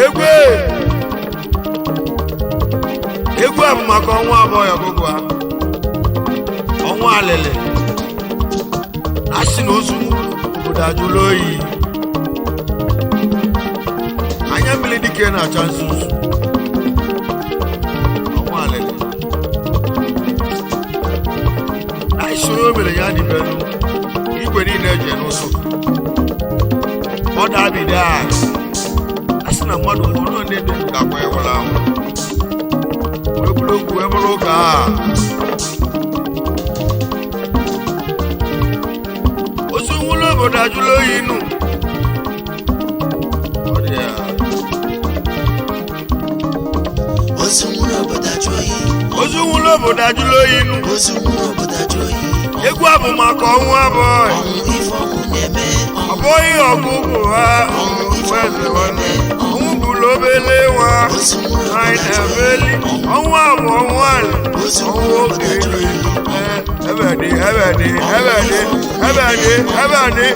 Egwu egwu a bụ maka ọnwa abụọ ya ọgụgụ a ọnwa alịlị a sị na ozu obodo ajụla oyi anya mmiri dike na-acha nzuzu ọnwa alịlị na isoro o mere ya dịbelu igwe niile eji n'ụsọ ọ dabido a a sị na mmadụ nwụrụ ndị dị ndụ ga-akwa ya nwụrụ anwụ wee bụrụ okwu wee bụrụ ụka a ozu nwụrụ obodo ajụla oyi nụ. Ọ dị ya. Ozu nwụrụ obodo ajụ oyi. Ozu nwụrụ obodo ajụla oyi nụ. Ozu nwụrụ obodo ajụ oyi. Egwu a bụ maka ọnwụ abụọ. Ọnwụ ife ọnwụ na-eme. Ọ bụghị ọgụgụ ha eze nwanne ọnwụ bụrụ obele nwa. Ozu nwụrụ Anyị obodo ajụ oyi. na-emeli ọnwụ a bụ ọnwụ alị Ozu ọnwụ nwụrụ obodo oge ajụ elu oyi. Ebe dị ebe dị ebe dị ebe dị ebe dị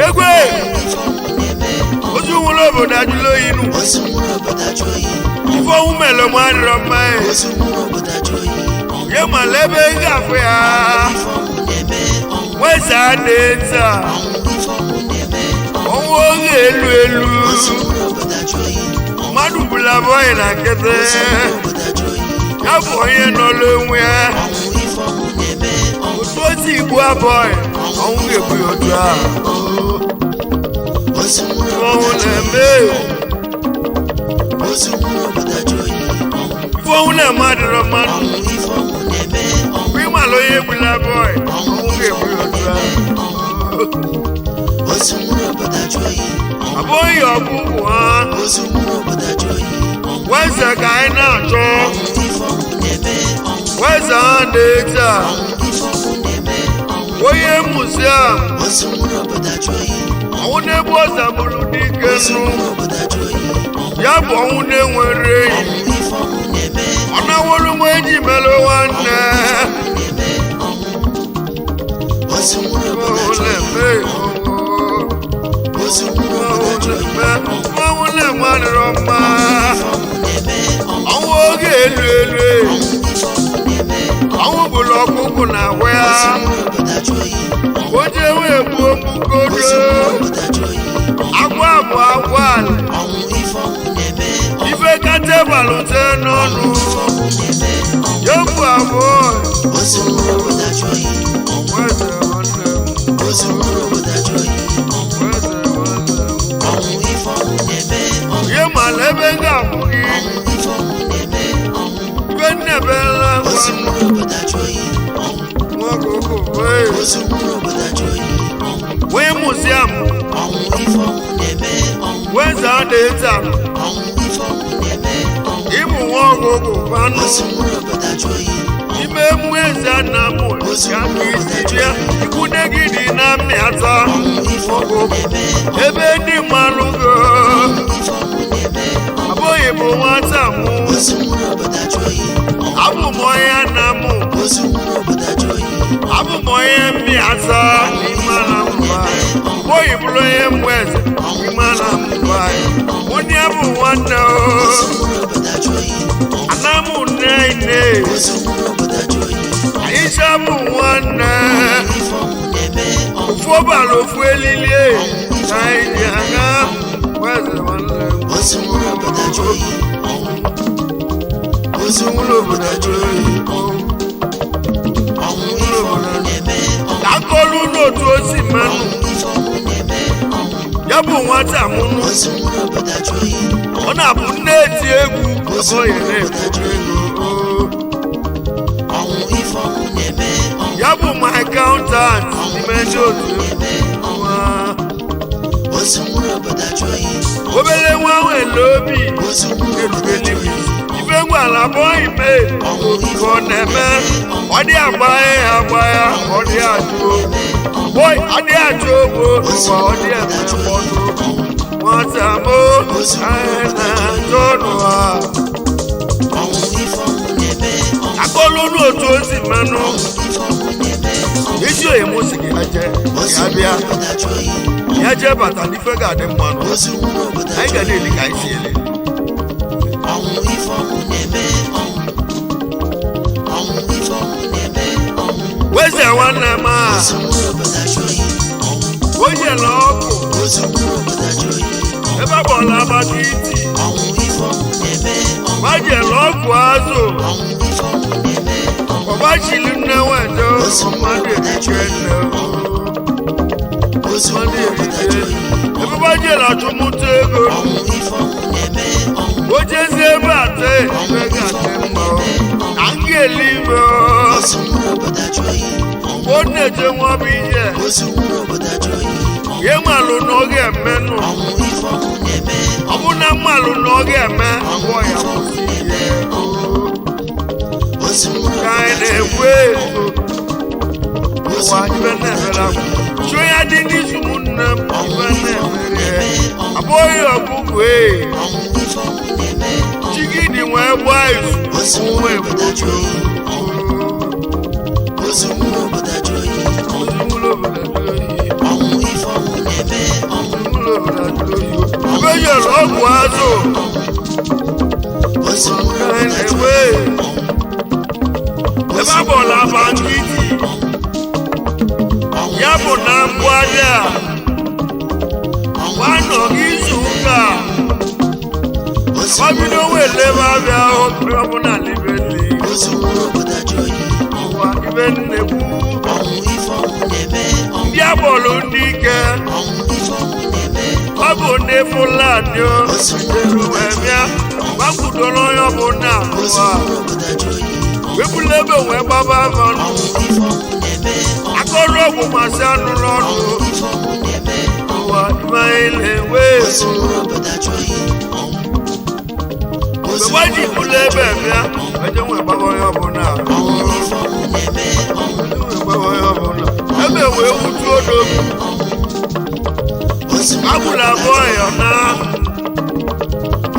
egwe. Ife ọnwụ na-eme. Ozu nwụrụ obodo ajụla oyi nụ. Ozu nwụrụ obodo ajụ oyi. Ife ọnwụ mere m adịrọ mma e. Ozu nwụrụ obodo ajụ oyi. Ye mala ebe ị ga-afụ ya. Ife ọnwụ na-eme. Nweza dị nta. Ọnwụ ife ọnwụ na-eme. Ọnwụ oge elu elu. Ozu nwụrụ obodo ajụ oyi. Mmadụ bụla abụghị na nkịtị. Ozu nwụrụ obodo ajụ oyi. Ya bụ onye nọrọ onwe ya. Ọnwụ ife ọnwụ na-eme. Otu o si igbu abụghị ọnwụ ga-egbu ya otu ahụ. Ozu nwụrụ Ọnwụ obodo ajụ oyi. na-eme. Ozu nwụrụ obodo ajụ oyi. Ife ọnwụ na-eme adịrọ mmadụ. Ọnwụ ife ọnwụ na-eme. Mgbe ị mara onye egbula abụghị ọnwụ ga-egbu ya otu ahụ. Ozu nwụrụ obodo ajụ oyi. Abụghị ọgwụgwụ ha. Ozu nwụrụ obodo ajụ oyi. Weze ka anyị na-achọ. Ọnwụ ife ọnwụ na-eme. Weze ha dị taa. Ọnwụ ife ọnwụ na-eme. Onye museum. Ozu nwụrụ obodo ajụ oyi. Ọnwụ na-egbu ọza bụrụ dike Ozu nụ. nwụrụ obodo ajụ oyi. Ya bụ ọnwụ na-enwere enyi. Ọnwụ ife ọnwụ na-eme. Ọ na-awụrụ m eji melụ nwanne. Na-eme. Ozu nwụrụ obodo Ọnwụ ajụ oyi. na-eme ọnwụ. Ozu nwụrụ obodo Ọnwụ ajụ oyi. na-eme ọnwụ na-eme adịrọ mma. Ife ọnwụ na-eme. Ọnwụ oge elu elu. Ọnwụ ife ọnwụ na-eme. Ọnwụ bụrụ ọkụkụ na ahụ ya. Ozu nwụrụ obodo ajụ oyi. O jee wee gbuo mgbukodo. Ozu nwụrụ obodo ajụ oyi. Agwa bụ agwa ala. Ọnwụ ife ọnwụ na-eme. Ife kacha balụte n'ọnụ. Ife ọnwụ na-eme. Ya bụ abụọ. Ozu nwụrụ obodo ajụ oyi. Weze nwanne m. Ozu nwụrụ obodo ajụ oyi. Weze nwanne m. Ọnwụ ife ọnwụ na-eme. Ihe mala ebe m ga-abụ gị. Ọnwụ ife ọnwụ na-eme. Ife nnebela Ozu nwa nwụrụ obodo ajụ oyi. nwoke wee. Ozu nwụrụ obodo ajụ oyi. Wee museum. Ọnwụ ife ọnwụ na-eme. Weze adịghị taa. Ọnwụ ife ọnwụ na-eme. Ịbụ nwa ọgụgụ kwanụ. Ozu nwụrụ obodo ajụ oyi. Ime emume eze nna m ya ka isi bịa. Ikwune gị dị na mmịata. Ọnwụ ife ọnwụ na-eme. Ebe ndị mmalụ go. Ife ọnwụ na-eme. Abụghị m nwata mụ. Ozu nwụrụ obodo ajụ oyi. Abụ m onye nna m. Ozu nwụrụ obodo ajụ oyi. Abụ m onye mmịata. N'ime na mba. Abụghị bụrụ onye mmụ eze. N'ime na mba. Onye bụ nwanne o. Ozu nwụrụ obodo ajụ oyi. Ana m nne nne. Ozu nwụrụ obodo ajụ oyi. Aisha bụ nwanne. Ife ọnwụ na-eme. Ofu ọbara ofu elili e. Ka anyị ji aga. Weze nwanne m. Ozu nwụrụ obodo ajụ oyi. Ozu nwụrụ obodo ajụ oyi. Ọnwụ ife ọnwụ na-eme. Ka akọlu n'otu o si mmanụ. Ọnwụ ife ọnwụ na-eme. Ya bụ nwata mụnụ. Ozu nwụrụ obodo ajụ oyi. Ọ na-abụ nne eti egwu. Ozu Ọ ya nwụrụ obodo na-ekwu ajụ oyi. ego. Ọnwụ ife ọnwụ na-eme. Ya bụ my accountant n'ime ndị otu egwu nwa. Ozu nwụrụ obodo ajụ oyi. Obere nwa nwere obi. Ozu nwụrụ obodo ajụ oyi. Ife ngwala bọghị me ka ọ na-eme ọ dị agba ya agba ya ọ dị ajụ bọị ọ dị ajụ ogbo ụwa ọ dị eme mkpọtụ nwata mo anyị na-achọ n'ụwa. Ọnwụ ife ọnwụ n'otu o si menụ. Ọnwụ ife ọnwụ na-eme ọnwụ. Ezi oyi mụ si gị ya jee Ozu ya bịa nwụrụ obodo ajụ oyi ọnwụ. ya jee bata n'ife ga-adị mmanụ. Ozu nwụrụ obodo Anyị ajụ ga oyi na-eli ka anyị si eli. Ọnwụ ife ọnwụ na-eme ọnwụ. Ọnwụ ife ọnwụ na-eme ọnwụ. Weze nwanne m a, Ozu nwụrụ obodo ajụ oyi ọnwụ. onye na ọkụ Ozu nwụrụ obodo ajụ oyi ọnwụ. ebe agbọla agbata iti. Ọnwụ ife ọnwụ na-eme ọnwụ. Gbajela ọgwụ azụ. Ọnwụ ife ọnwụ na-eme ọnwụ. Ọgbachili nne nweje. Ozu nwụrụ Mmadụ obodo ajụ erike oyi nne. ọnwụ. Ozu Mmadụ nwụrụ obodo erike. ajụ oyi Ebe gbajela achụmụta ego. ọnwụ. Ife ọnwụ na-eme ọnwụ. Ojezie ebe ate Ọnwụ ife ife ga-adị ọnwụ mma. na-eme ọnwụ. Na nga eluigwe. Ozu nwụrụ obodo ajụ oyi ọnwụ. Ọ na-eje nwa bụ ihe. Ozu nwụrụ obodo ajụ oyi ọnwụ. Ihe malụ na ọ ga-emenụ. Ọnwụ ife ọnwụ na-eme Ọ bụ na mmalụ na ọ ga-eme ọnwụ. abụọ ya Ife ọnwụ kwụsị na-eme ihe. ọnwụ. Ozu nwụrụ Ka obodo anyị ajụ na-ekwu oyi ezo. Ozu Ụwa nwụrụ ibe obodo na-emere ajụ akwa. oyi Chụọ ya dị n'izu m nne m ọnwụ. ibe Ife ọnwụ na-emere. na-eme ọnwụ. Abụghị ọkụkọ ee. Ọnwụ ife ọnwụ na-eme ọnwụ. Chigidi wee gbaa izu. Ozu Nwa nwụrụ obodo ajụ oyi ọnwụ. Ozu nwụrụ obodo ajụ oyi ọnwụ. Ozu nwụrụ obodo ajụ oyi. Ọnwụ ife ọnwụ na-eme ọnwụ. Nwụrụ obodo ajụ oyi. Ebe nyere ọgwụ azụ. Ozu nwụrụ Ka anyị obodo ajụ na-ekwe. oyi ọnwụ. Ebe Ozu agbọla nwụrụ obodo ajụ abangidi. oyi ọnwụ. Ọnwụ Ya bụ ife na ọnwụ mgbada a. ọnwụ. Gbanọ gị izu ụka. Ozu Ọbido nwụrụ wee obodo ajụ lebe abịa ọbụla libeli. Ozu nwụrụ obodo ajụ oyi ọnwụ. Ụwa ibe nnekwu. Ọnwụ ife ọnwụ na-eme ọnwụ. Ndị agbọrọ ndị ike. Ọnwụ ife ọnwụ na-eme Ọ bụ ndị Fulani o. Ozu nwụrụ Eru obodo wee ajụ bịa. oyi ọnwụ. Gbakwudoro onye ọbụla Ozu ụwa. nwụrụ obodo ajụ oyi ọnwụ. Wepụla ebe wee gbaba mmanụ. Ọnwụ ife ọnwụ na-eme ọnwụ. Akọrọ ọgwụ masị anụ n'ọnụ. Ọnwụ ife ọnwụ na-eme ọnwụ. Ụwa ibe anyị na-enwe. Ozu nwụrụ obodo ajụ oyi ọnwụ. Ozu Mgbe gbaji nwụrụ bụla obodo ajụ ebe oyi bịa. ọnwụ. Eje nwee gbaba onye ọbụla. Ọnwụ ife ọnwụ na-eme ọnwụ. Eje nwee gbaba onye ọbụla. Ebe wee wutu odogwu. Ozu nwụrụ Agbụrụ obodo abụọ ajụ ya na.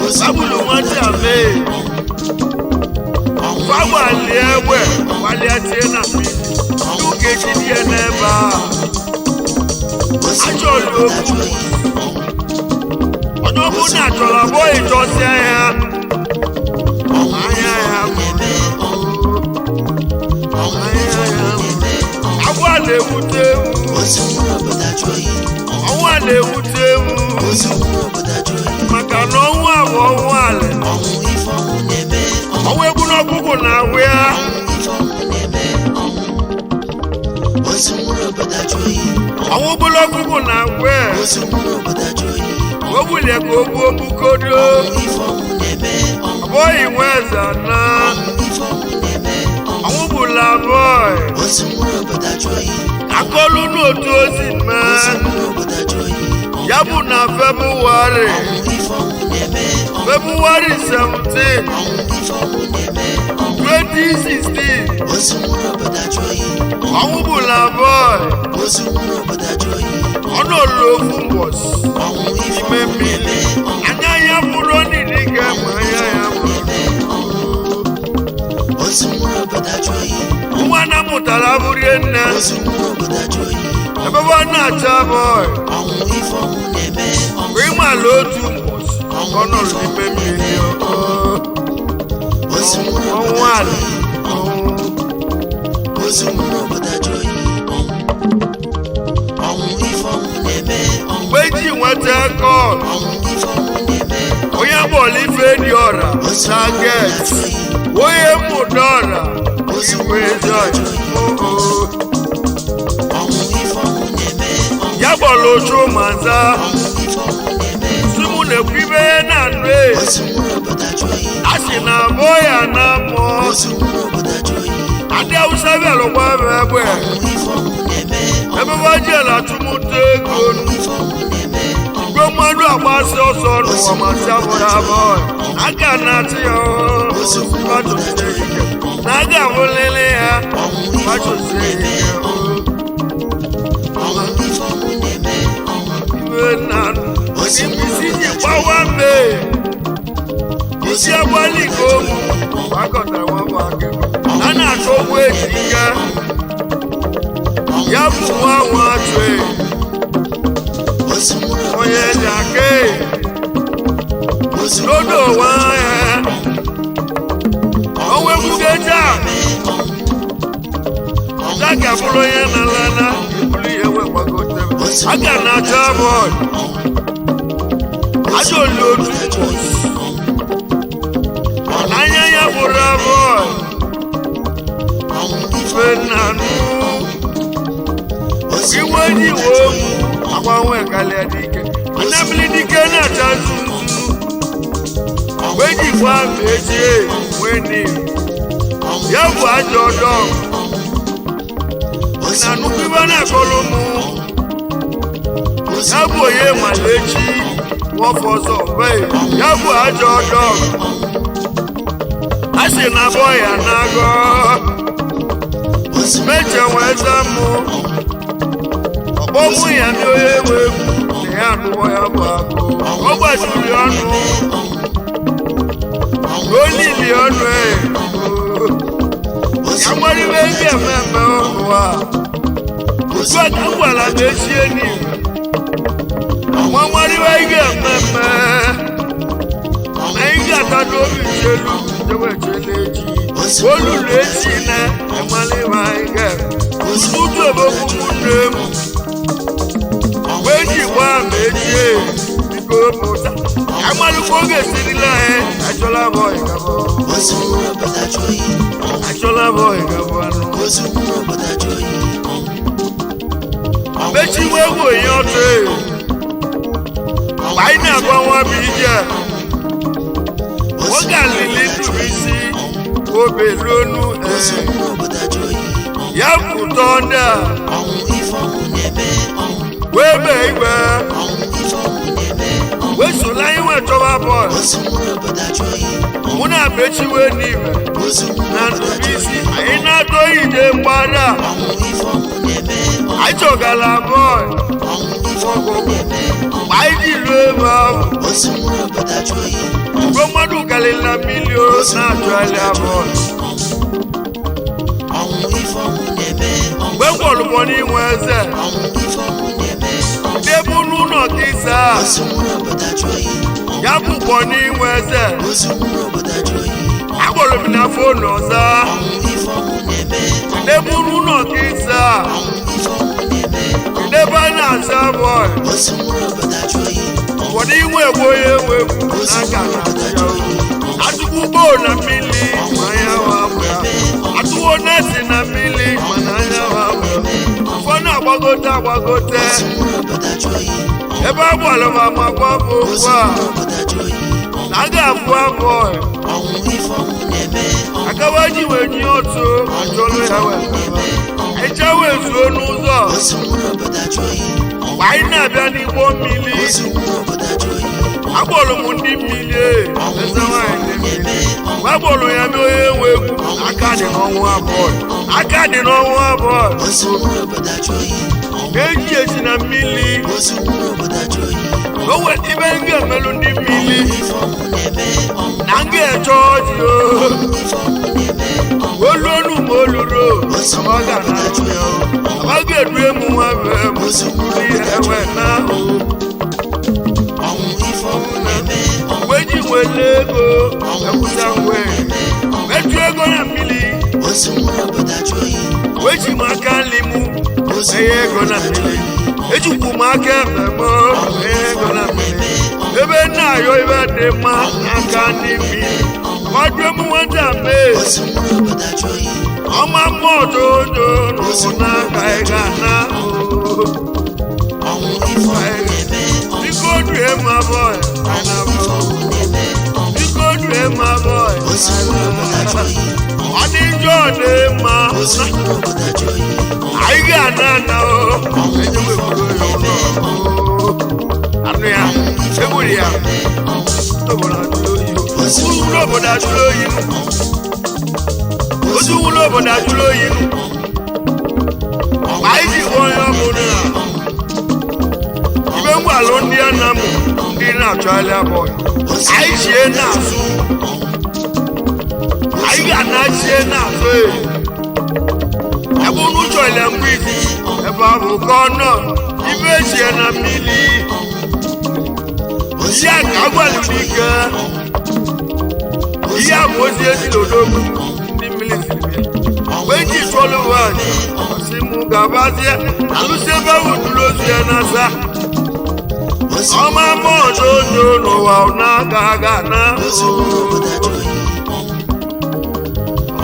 Ozu Agbụrụ nwụrụ obodo nwata ajụ oyi mee. ọnwụ. Ọnwụ ife Fagbalie ọnwụ egbe na-eme ọnwụ. gbalịa tie na mmiri. Ọnwụ N'oge ife jide ya ọnwụ n'ebe na-eme a. ọnwụ. Ozu Ajọ nwụrụ obodo ọlụ ajụ okwu. oyi ọnwụ. Onye ọbụla chọrọ abụọ ịchọsịa ya. Ọnwụ Anya ife ya ọnwụ na-eme ọnwụ. Ọnwụ Anya ife ya ọnwụ na-eme ọnwụ. Agwọ a na-ewute ewu. Ozu nwụrụ obodo ajụ oyi ọnwụ. Ọnwụ a na-ewute ewu. Ozu nwụrụ obodo ajụ oyi Maka na ọnwụ a bụ ọnwụ alị. ọnwụ. Ife ọnwụ na-eme ọnwụ. Ọnwụ egbu n'ọkụkụ na-ahụ ya. Ọnwụ ife ọnwụ na-eme ọnwụ. Ozu nwụrụ obodo ajụ oyi ọnwụ. Ọnwụ gburu ọkụkụ na-ahụ ya. Ozu nwụrụ obodo ajụ oyi ọnwụ. O gbulie ka o gbuo mbukodo. Ọnwụ ife ọnwụ na-eme ọnwụ. Abụghị nwe eze na. Ọnwụ ife ọnwụ na-eme ọnwụ. Ọnwụ gburu abụọ. Ozu nwụrụ obodo ajụ oyi ọnwụ. Akọlụ n'otu ozi Ozu mee. nwụrụ obodo ajụ oyi ọnwụ. Ya bụ na Febụwarị. Ọnwụ ife ọnwụ na-eme ọnwụ. Febụwarị 17, Ọnwụ ife ọnwụ na-eme ọnwụ. 2016. Ozu nwụrụ obodo ajụ oyi ọnwụ. Ọnwụ gburu abụọ. Ozu nwụrụ obodo ajụ oyi ọnwụ. Ọ nọrọ ofu mbọsị. Ọnwụ ife Ime ọnwụ mmiri. na-eme ọnwụ. Anya ya bụrụ n'ili ga-eme anya ya bụrụ. Na-eme ọnwụ. Ozu nwụrụ obodo ajụ oyi ọnwụ. Nwa na mụtara abụrie nne. Ozu nwụrụ obodo ajụ oyi ọnwụ. Ebe ọ na-acha bọị. Ọnwụ ife ọnwụ na-eme ọnwụ. Mgbe ịmala otu mbọsị. Ọ nọrọ n'ime mmiri. Ozu nwụrụ Ọnwụ obodo ajụ ala. oyi ọnwụ. Ozu nwụrụ obodo ajụ oyi ọnwụ. Ọnwụ ife ọnwụ na-eme ọnwụ. Mgbe ji nweta kọl. Ọnwụ ife ọnwụ na-eme ọnwụ. Onye bọọlụ ife dị ọra. Ozu nwụrụ obodo Target. ajụ oyi Onye mmụta ọra. Ozu Igwe nwụrụ ezi obodo ọyị. ajụ oyi ọnwụ. Ife ọnwụ na-eme ọnwụ. Ya bọọlụ ochu maza. Ọnwụ ife ọnwụ na-eme Simu na-ekwu ibe na-anụ e. Ozu nwụrụ obodo ajụ oyi A sị na abụọ ya na mmụọ. Ozu nwụrụ obodo ajụ oyi Ndị Awụsa bịara gwa m egbe. Ọnwụ ife ọnwụ na-eme ọnwụ. Ebe bajiela achụmụta ego. Ọnwụ ife ọnwụ na-eme ọnwụ. Igwe mmadụ agbasi ọsọ n'ụwa ma si abụrụ abụọ. Aka na-achị ya Ozu nwụrụ obodo ajụ gbachụsie oyi ike. Na a ga-abụlịlị ya Ọnwụ ife ọnwụ gbachụsie na-eme ike. ọnwụ. Ọnwụ ife ọnwụ na-eme ọnwụ. Iwe na Ozu nwụrụ isi obodo ji ajụ gbawa oyi mee. Isi agbali ka ụmụ gbakọtara nwa bụ akịkọ. A na-achọ Okwu ejike ya bụ nwa nwa atụ Ozu nwụrụ onye obodo ji aka Ozu n'odo nwa ya ọnwa egwuge taa daka bụrụ onye na-alana ebulu ihe wee gbagote aga na-achọ bọọlụ ajọ oli otu n'anya ya bụrụ bọọlụ ife nna nụ iwe ji wee okwu agbanwe kalịa dike anamili dike na-acha nzu nzu wee jikwa mechie wee n'ihu ya bụ ajọ ọdọ na nnukwu ibe na-akọlụ mụ ya bụ onye malechi nwafọ ọzọ mgbe ya bụ ajọ ọdọ a sị na abọ ya na-agọ meche wee za mụ ọkpọ mụ ya ndị onye nwe egwu na ya anụwọ ya bụ akụ ọ gbajiri ọnụ olili ọnụ e ya nwere ibe ndị ememe ụwa otu aka gwara m echie n'ihu nwa nwere ibe ihe ememe na ị ga-ata n'obi chelu jewe chelu echi olulu echi na enwere ibe anyị ga-eme ụtụtụ ebokwu nne m wee jikwa m echie biko pụta amalụkwa oge sirila anyị achọla bọị gabọ Ozu nwụrụ obodo ajụ oyi achọla bọị gabọ anụ Ozu nwụrụ obodo ajụ oyi mechi wee wụ onye ọtụ mgbe anyị na-agwa nwa bụ ije oge alili ndụ isi obe luonu Ozu nwụrụ obodo ajụ oyi ya pụta ọdị a Ọnwụ ife ọnwụ na-eme ọnwụ wee mee igwe Ọnwụ ife ọnwụ na-eme ọnwụ wee sola anyị nwee chọba bọọlụ Ozu nwụrụ obodo ajụ oyi mụ na mechi wee n'ime Ozu nwụrụ na obodo ndụ ajụ isi oyi anyị na-atọ ije mgbada Ọnwụ ife ọnwụ na-eme ọnwụ anyị chọgala bọọlụ Ọnwụ ife ọnwụ na-eme ọnwụ mgbe anyị ji ruo ebe ahụ Ozu nwụrụ obodo ajụ oyi mgbe mmadụ karịrị na milion na-achụgharị bọọlụ Ọnwụ ife ọnwụ na-eme ọnwụ mgbe gwọrụbọ n'inwe eze Ọnwụ ife ọnwụ na-eme ọnwụ ndị ebe n'ụlọ ka ịsa Ozu nwụrụ obodo ajụ oyi ya bụkwa n'inwe eze Ozu nwụrụ obodo ajụ oyi agbọrọ m na fonu ọzọ Ọnwụ ife ọnwụ na-eme ọnwụ n'ebe n'ụlọ ka ịsa Ọnwụ ife ọnwụ na-eme ọnwụ n'ebe a na-asa bọọlụ Ozu nwụrụ obodo ajụ oyi ụfọdụ inwe egwu onye nwe egwu Ozu n'aka nwụrụ na obodo ajụ oyi atụkwu bọọlụ na mmiri ma anya wa abụ ya atụwo neti na mmiri mana anya wa abụ ya ụfọdụ agbagote agbagote Ozu nwụrụ obodo ajụ oyi ebe a gbara m amakwa bụ Ozu ugbu a nwụrụ obodo ajụ oyi na a ga-afụ bọọlụ Ọnwụ ife ọnwụ na-eme ọnwụ akawa ji wee nye otu achọlụ ya wee eche wee zuo n'ụzọ Ozu nwụrụ obodo ajụ oyi mgbe anyị na-abịa n'igbo mmiri Ozu nwụrụ obodo ajụ oyi agbọrọ m ndị mmiri eze nwaanyị ndị mmiri mgbe agbọrọ ya mee onye nwe egwu aka dị n'ọnwa abụọ aka dị n'ọnwa abụọ Ozu nwụrụ obodo ajụ oyi na-eji eji na mmiri Ozu nwụrụ obodo ajụ oyi o nwere ibe m ga-emelụ ndị mmiri Ife ọnwụ na-eme ọnwụ na m ga-eche ọjị o Ife ọnwụ na-eme ọnwụ olu onu ma oluro Ozu ọ ga nwụrụ obodo ajụ na oyi ọ ga-edu emu nwa bụ emu Ozu nwụrụ ihe obodo ajụ ewe oyi na ahụ Ọnwụ ife ọnwụ na-eme ọnwụ wee ji wele ego ekwusa ngwe etu ego na mmiri Ozu nwụrụ obodo ajụ oyi wee ji m aka nli mụ Ozu enye nwụrụ ego na obodo ajụ mmiri oyi ejikwu m aka ekpe m enye ego na mmiri ebe nna ayọ ebe dị mma n'aka ndị mmiri amadụ emu nwata mee Ozu nwụrụ obodo ajụ oyi ọma mmụọ jojo n'ụkwụ n'aka ị ga na Ọnwụ ife ọnwụ na-eme ọnwụ biko due ma bọị Ife ọnwụ na-eme ọnwụ biko due ma bọị Ozu nwụrụ obodo ajụ oyi ọ dị njọ ọ dị mma Ozu nwụrụ obodo ajụ oyi anyị ga-ana ana o ejewe buru ya ụlọ anụ ya egburu ya obodo ajụrụ oyi wụlụ obodo ajụrụ oyi ozu wụlụ obodo ajụrụ oyi ma anyị ji gwa onye ọbụla ibe ngwalụ ndị anamụ ndị na-achọgharị abụọ anyị chie na-azụ anyị ga-ana chie na-azụ e. Ọ bụrụ na ụjọ ile mgbe izi ebe ahụ ka ọ nọ ibe echie na mmiri ihe a ka agwalụ n'ike. Ihe a bụ ozi ezi n'odogwu ndị mmiri siri bịa wee ji tụọlụ nwaanyị ọsị mụ gabazie alụsị ebe ahụ duru ozu ya n'asa ọma mmụọ n'ozo n'ụwa na-aga aga na Ozu nwụrụ obodo ajụ oyi ọnwụ.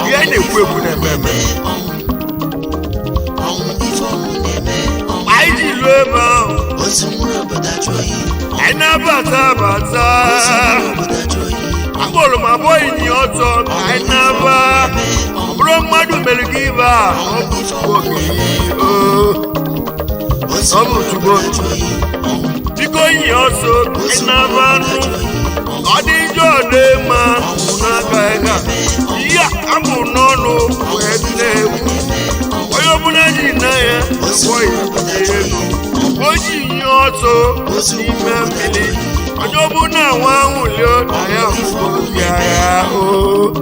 Ihe a na-ekwu ekwu na-eme eme. Ọnwụ ife ọnwụ na-eme ọnwụ. Anyị ji ruo ebe ahụ Ozu nwụrụ obodo ajụ oyi ọnwụ. anyị na-abata abata. Ozu nwụrụ obodo ajụ oyi ọnwụ. Akpọrọ m abụọ inyi ọtọ ka anyị na-aba. Ọ bụrụ mmadụ mere gị ibe a, ọ bụ Chukwu okike oo. Ozu Ọ bụ nwụrụ Chukwu obodo ajụ oyi ọnwụ. Biko yi ọsọ ka anyị na-aba nụ ọ dị njọ dị mma n'aka ịga ihe a bụ n'ọnụ wee na-ekwu onye ọbụla ji na ya abụọ elu o ji nye ọsọ n'ime mmiri onye ọbụla nwa ahụ lie na ya mfụ ozi agha o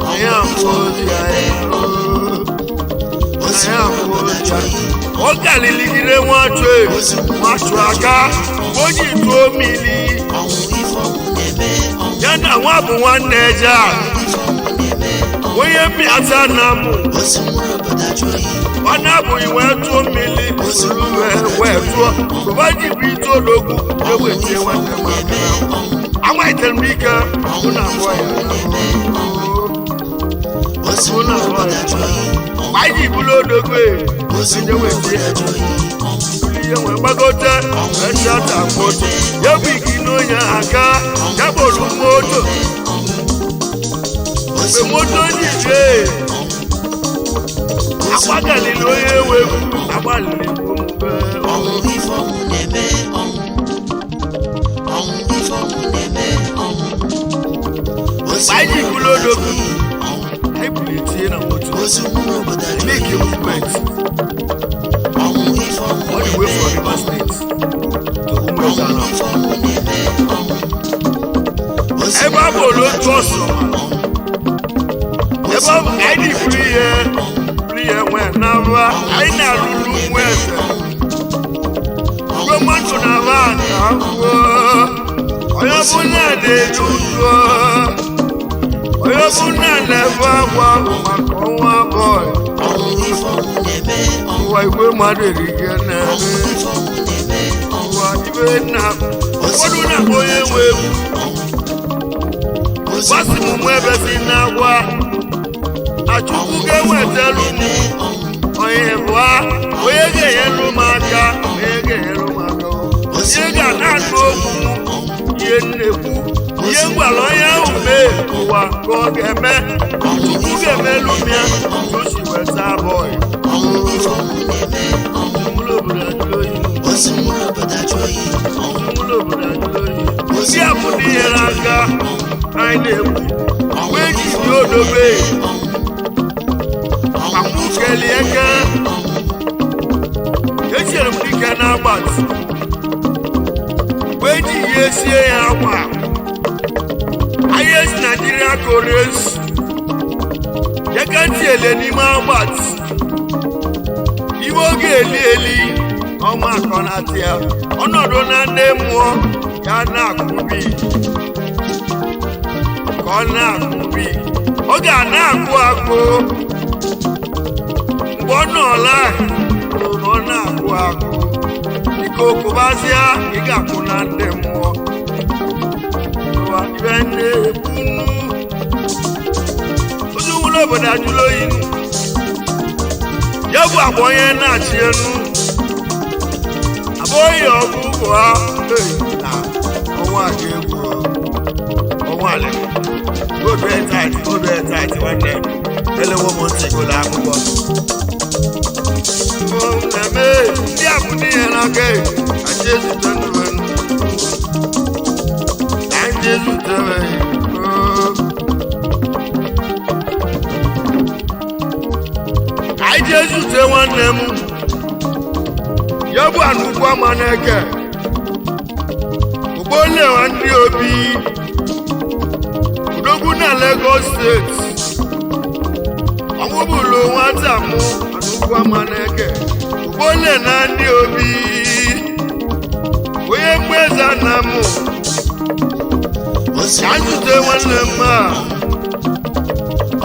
na ya mfụ ozi agha o Ozu na ya nwụrụ mfụ obodo ozi ajụ agha oyi. Ọ galiligide nwachụ nwachụ aka o ji tụọ mmiri. Ọnwụ ife ọnwụ na-eme ọnwụ. Ya na nwa bụ nwanne eje a Ife ọnwụ na-eme ọnwụ. onye mmịata na mụ. Ozu nwụrụ obodo ajụ oyi. Ọ na-abụghị wee tụọ mmiri soro wee wee tụọ bụba ji bụ ite ologwu ewetie nwanne m aka amalitere m ike mụ na abụọ ya. Ozu nwụrụ obodo ajụ oyi ọnwụ. Anyị ji bụrụ odogwu e Ozu enye nwụrụ wee obodo tie ajụ oyi ọnwụ. ihe wee gbagote echata moto ya bụ ike n'onye aka ya kpọrọ moto. Ozu Mgbe moto ji jee agbagalili onye ewu agbalili mgbe ọnwụ ife ọnwụ na-eme ọnwụ. Ọnwụ ife ọnwụ na-eme ọnwụ. Ozu Anyị ji nwụrụ bụrụ obodo ajụ odogwu. oyi ọnwụ. Anyị buru etinye na moto. Ozu nwụrụ obodo ajụ oyi Make a movement ọnwụ. Ife ọnwụ all the way na-eme from Rivers State to ọnwụ. Umuezana. Ife ọnwụ na-eme ọnwụ. Ozu Ebe a bụ otu ọsọ ebe ọ bụ anyị ji buru ihe buru ihe nwee n'aba anyị na-alụlụ ụmụ eze ruo mmadụ na aba na akwụkwọ onye ọbụla na-eju ụjọ onye ọbụla na-ebe akwa maka ọnwa bọị. Ọnwụ ife ọnwụ na-eme ọnwụ. Ụwa igwe mmadụ erike na-eme. Ife ọnwụ na-eme ọnwụ. Ụwa ibe nna ụfọdụ na-akpọ onye nwe egwu. Ozu Gbasi m mụ ebe si n'agwa na Chukwu ga-ewetelu m onye bụa onye ga-enyelu m aka onye ga-enyelu m aka ihe ga na-anụ okwu m ihe m na-ekwu ihe m gwara onye ahụ mee ụwa ka ọ ga-eme Chukwu ga-emelu m ya otu o si weta bọị. Ọnwụ ife ọnwụ na-eme ọnwụ. Mụlụ obodo ajụrụ oyi. Ozu nwụrụ obodo ajụ oyi ọnwụ. Mụlụ obodo ajụrụ oyi. Ndị a bụ ndị nyere aka anyị na-ekwu wee ji dị odobe akwụkeli eke echere m dike n'agbati wee ji ihe sie ya akwa ahịa esi Naijiria koro esu eke tiele n'ime agbati iwe oge eli eli ọnwa akọ na ya ọnọdụ na ndị mmụọ ya na-akụbi ka ọ na-akụbi ọ ga na-akụ akụ mgbe ọ nọọla na ọ na-akụ akụ dịka okụbazịa ị ga-akụ na ndị mmụọ ụwa ibe na-ekwunu ozu nwụrụ obodo ajụla oyi nụ. Ya bụ agba onye na-achị enu abụghị ọgụ ụgwọ ha ei, na ọnwa a ga-egwu ọnwa ala godu etaịtị godu etaịtị nwanne elewo m ntị gụlụ akwụkwọ na-eme ndị a bụ ndị nyere aka e ka ezute ndụ ka anyị ezutere anyị jee zute nwanne m ya bụ anụ ugwu ama na-eke ugbolewa ndị obi udogwu na Lagos steeti ọnwụ bụrụ nwata mụ. Amaneke Ogbole na ndị obi onye mgbeza na mụ Ozu ka nwụrụ nzute obodo nwanne ajụ m a oyi.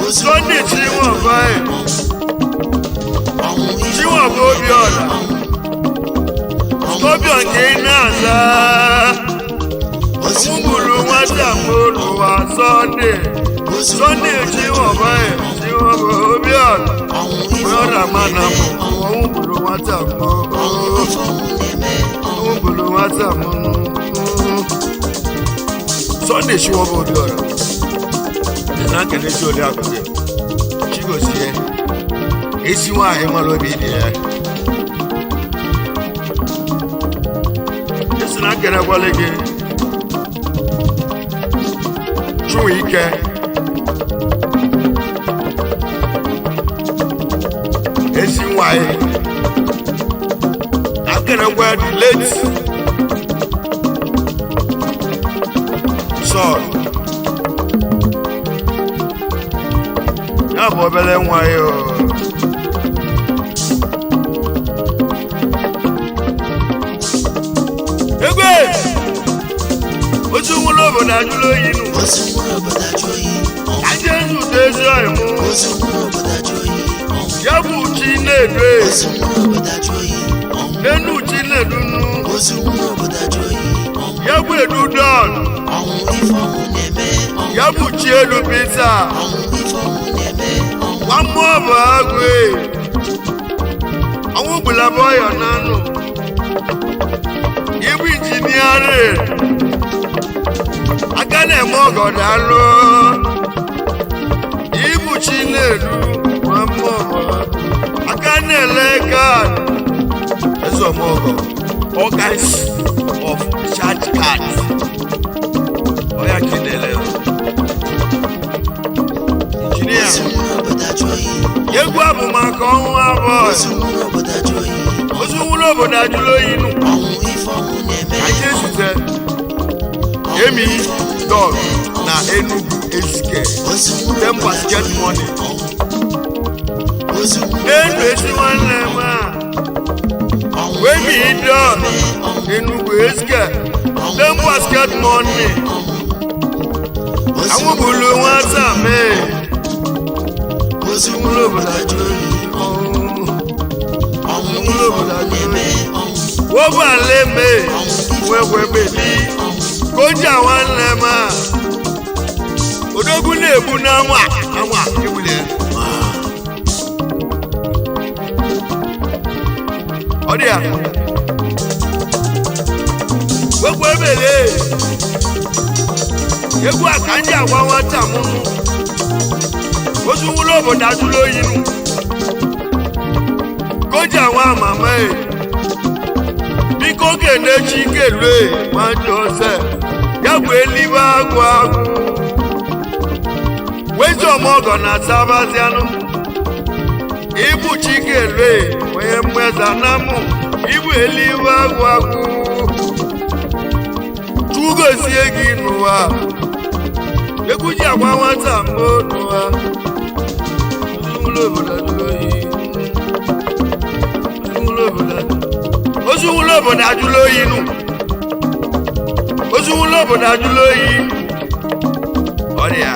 Ozu Sunday nwụrụ obodo ajụ Chinwaba oyi. Ọnwụ ife Chinwaba ọnwụ na-eme Obiora ọnwụ. Ọnwụ Scorpion ife ka ị ọnwụ na-aza Ozu ọnwụ nwụrụ gburu obodo ajụ nwata oyi. m n'ụwa Sunday Ozu Sunday nwụrụ obodo ajụ Chinwaba oyi. Chinwaba Obiora Ọnwụ ife onye ọrịa ọnwụ ma na na-eme mụ ọnwụ. ọnwụ gburu nwata m Ọnwụ ife ọnwụ na-eme ọnwụ. ọnwụ gburu nwata m Sunday Chinwaba Obiora dị na nkele chi oliakụ gị Chigozie ezi nwaanyị mara obi dị ya esi na nkele gwale gị Chinwike ezi nwaanyị na nkele gwa the late Saul ya bụ obere nwa ya o. Egwe otu nwụrụ obodo ajụla oyi nụ Ozu nwụrụ obodo ajụ oyi. Ọnwụ. aja ezute ezi ọyị mụ Ozu nwụrụ obodo ajụ oyi. Ọnwụ. ya bụ chi na-edu e Ozu nwụrụ obodo ajụ oyi. Ọnwụ. n'enu chi na-edu nnu Ozu nwụrụ obodo ajụ oyi. Ọnwụ. ya bụ edu don Ọnwụ ife ọnwụ na-eme ọnwụ. ya bụ chi elu pita Ọnwụ ife ọnwụ na-eme ọnwụ. nwa mmụọ bụ agụ e ọnwụ gbulaba ọyọ n'anụ ibu injiniarị aka na-eme ọgọdọ alụ ibu chi na-edu nwa mmụọ bụ agụ aka na-ele kaadị ezomọgọ all kinds of charge cards ọya ka ị na-ele injinia Ozu nwụrụ obodo ajụ oyi. egwu abụ maka ọnwụ abụọ Ozu nwụrụ obodo ajụ oyi. ozu nwụrụ obodo ajụla oyi nụ Ọnwụ ife ọnwụ na-eme anyị ezute Emi Dog na Enugu Ezike Ozu nwụrụ dem obodo ajụ basket oyi. money Ozu nwụrụ n'enu ezi nwanne m a ọnwụ Emi ife ọnwụ Dog na-eme ọnwụ. Enugu Ezike dem basket money Ozu anwụ gburu nwata mee Ozu nwụrụ nwụrụ obodo obodo ajụ ajụla oyi. oyi Ọnwụ nwụrụ ife obodo ọnwụ ajụ na-eme oyi ọnwụ. wọ́n alẹ́ mi wẹ́wẹ́ bèbí kọjá nwanne m a odogwu na-egbu n'anwa anwa egbule ọ dị ya wekwu ebele egwu a ka m ji agwa nwata m nụ ozu nwụrụ obodo ajụla oyi nụ kọjá nwa mama e biko kenechi kelue nwa Joseph ya bụ eluigwe agwụ agwụ weziọmọgọ na sabazianụ ibu chikelue onye mmeza na mụ ibu eluigwe agwụ agwụ chugozie gị n'ụwa egwu ji agwa nwata mbụ n'ụwa ozu nwụrụ obodo ajụla oyi ozu nwụrụ obodo ajụla oyi nụ ozu nwụrụ obodo ajụla oyi ọrịa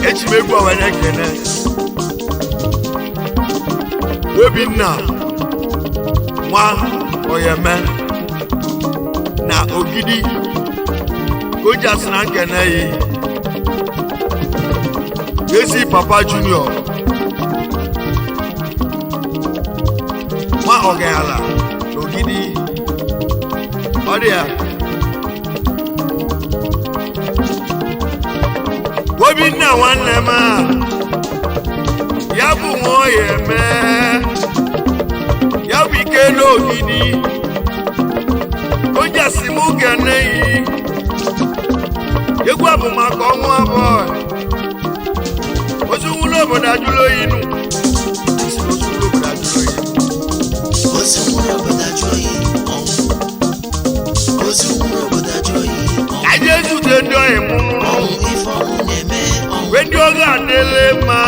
eji m egwu ọwanye ekene Obinna nwa Oyeme na Ogidi koja si na nkene yi ezi Papa Junior nwa ọgayala na Ogidi ọ dị ya Obinna nwanne m a ya bụ nwa Oyeme ya bụ ike n'Ogidi koja si mụ kene yi egwu a bụ maka ọnwụ abụọ ozu nwụrụ obodo ajụla oyi nụ Asị na ozu nwụrụ obodo ajụla oyi. Ozu nwụrụ obodo ajụ oyi. Ọnwụ. Ozu zute ndị ọyị mụ nụnụ Ọnwụ ife ọnwụ na-eme ọnwụ. wee ndị ọ ga-adịle mma.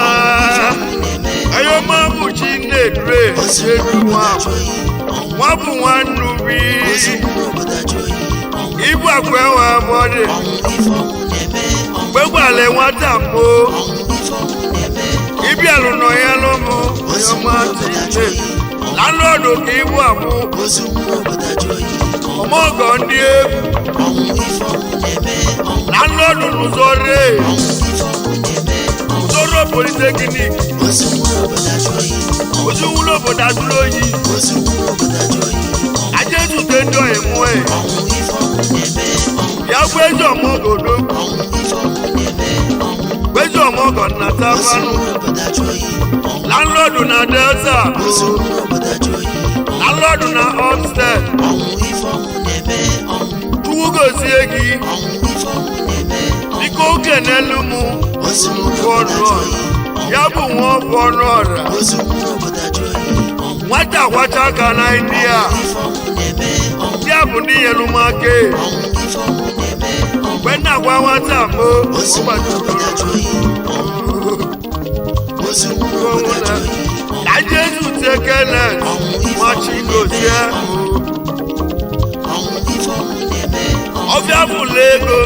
Ife ọnwụ na-eme ọnwụ. Ayọma bụ chi na-edure Ozu edu nwụrụ nwa obodo ajụ oyi ọnwụ. nwa bụ nwannubi. Ozu nwụrụ obodo ajụ oyi ọnwụ. Ibu akwa enwe amọdị. Ọnwụ ife ọnwụ na-eme ọnwụ. Gbegwale nwata mbụ. Ọnwụ ife ọnwụ na-eme ọnwụ. Ịbịalụ nọ ya lụmụ. Ozu Ayọma nwụrụ ti obodo ajụ nne oyi ọnwụ. landlọdụ ka ibu akwụ. Ozu nwụrụ obodo ajụ oyi ọnwụ. Ọmọgọ ndị egwu. Ọnwụ ife ọnwụ na-eme ọnwụ. Landlọdụ n'ụzọ ree. Ọnwụ ife ọnwụ na-eme ọnwụ. Ụzọrọ politeknik. Ozu nwụrụ obodo ajụ oyi ọnwụ. Ozu nwụrụ obodo ajụrụ oyi. Ozu nwụrụ obodo ajụ oyi ọnwụ. Aja ezute ndị ọyị mụọ e. Ọnwụ ife ọnwụ na-eme ọnwụ. Ya gwa ezi ọmọgọ odogwu. Ọnwụ ife ọnwụ na-eme ọnwụ. Gwa ezi ọmọgọ nnata Ozu fanụ. nwụrụ obodo ajụ oyi ọnwụ. Landlọdụ na Delta. Ozu nwụrụ obodo ajụ oyi ọnwụ. Landlọdụ na upstate. Ọnwụ ife ọnwụ na-eme ọnwụ. Chukwu gozie gị. Ọnwụ ife ọnwụ na-eme ọnwụ. Biko kenelu mụ. Ozu nwụrụ obodo ajụ oyi ọnwụ. Ya bụ nwa ọbụ ọnụ ọra. Ozu nwụrụ obodo ajụ oyi ọnwụ. Nwata kwacha aka na India. Ọnwụ ife ọnwụ na-eme ọnwụ. Ya bụ ndị nyelu m aka. Ọnwụ ife ọnwụ na-eme ọnwụ. Mgbe nna gwa nwata mbụ. Ozu nwụrụ obodo ajụ oyi ọnwụ. Ozu nwụrụ obodo ajụ oyi ọnwụ. Ka Jesu tie Kenneth. Ọnwụ ife Nwa ọnwụ Chigozie. na-eme ọnwụ. Ọnwụ ife ọnwụ na-eme ọnwụ. Ọbịa bụla ego.